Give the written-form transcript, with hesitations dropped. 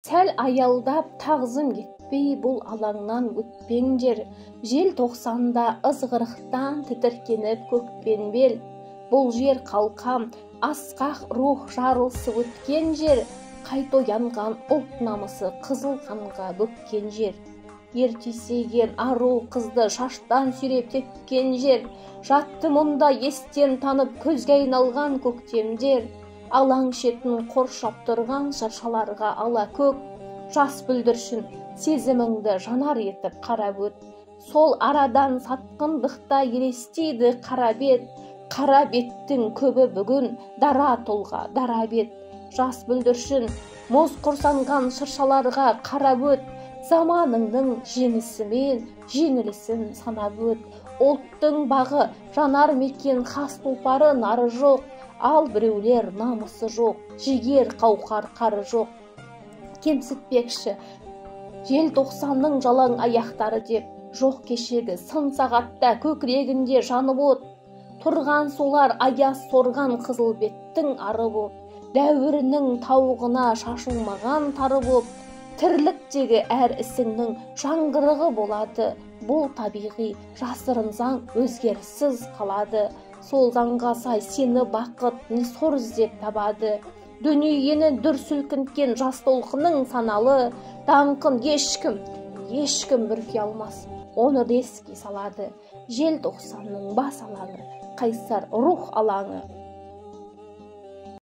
Сәл аялдап, тағзым етпей бұл алаңнан өтпеңдер. Желтоқсанда ызғырықтан тітіркеніп көкпен бел. Бұл жер, қалқам, асқақ рух жарылысы өткен жер, қайта оянған ұлт намысы қызыл қанға бөккен жер. Ерте есейген ару қызды шаштан сүйреп тепкен жер. Жатты мұнда естен танып, көзге айналған көктемдер. Алаң шетін қоршап тұрған шыршаларға ала көк. Жас бүлдіршін, сезіміңді жанар етіп қарап өт. Сол арадан сатқындықта елестейді қара бет. Қара беттің көбі бүгін дара тұлға, дара бет. Жас бүлдіршін, мұз құрсанған шыршаларға қарап өт. Заманыңның жеңісі мен жеңілісін санап өт. Ұлттың бағы жанар мекен, хас тұлпары, нары жоқ. Ал біреулер намысы жоқ, жігер қауқар қары жоқ, кемсітпекші желтоқсанның жалаң аяқтары деп. Жоқ, кешегі сын сағатта көкірегінде жанып от тұрған солар аяз сорған қызыл беттің ары боп, дәуірінің тауығына шашылмаған тары боп, тірліктегі әр ісіңнің жаңғырығы болады. Бұл табиғи жасырын заң өзгеріссіз қалады. Сол заңға сай сені бақыт не сор іздеп табады. Дүниені дүр сілкінткен жас толқынның саналы даңқын ешкім, ешкім бүрке алмас, оны да еске салады. Желтоқсанның бас алаңы, қайсар рух алаңы.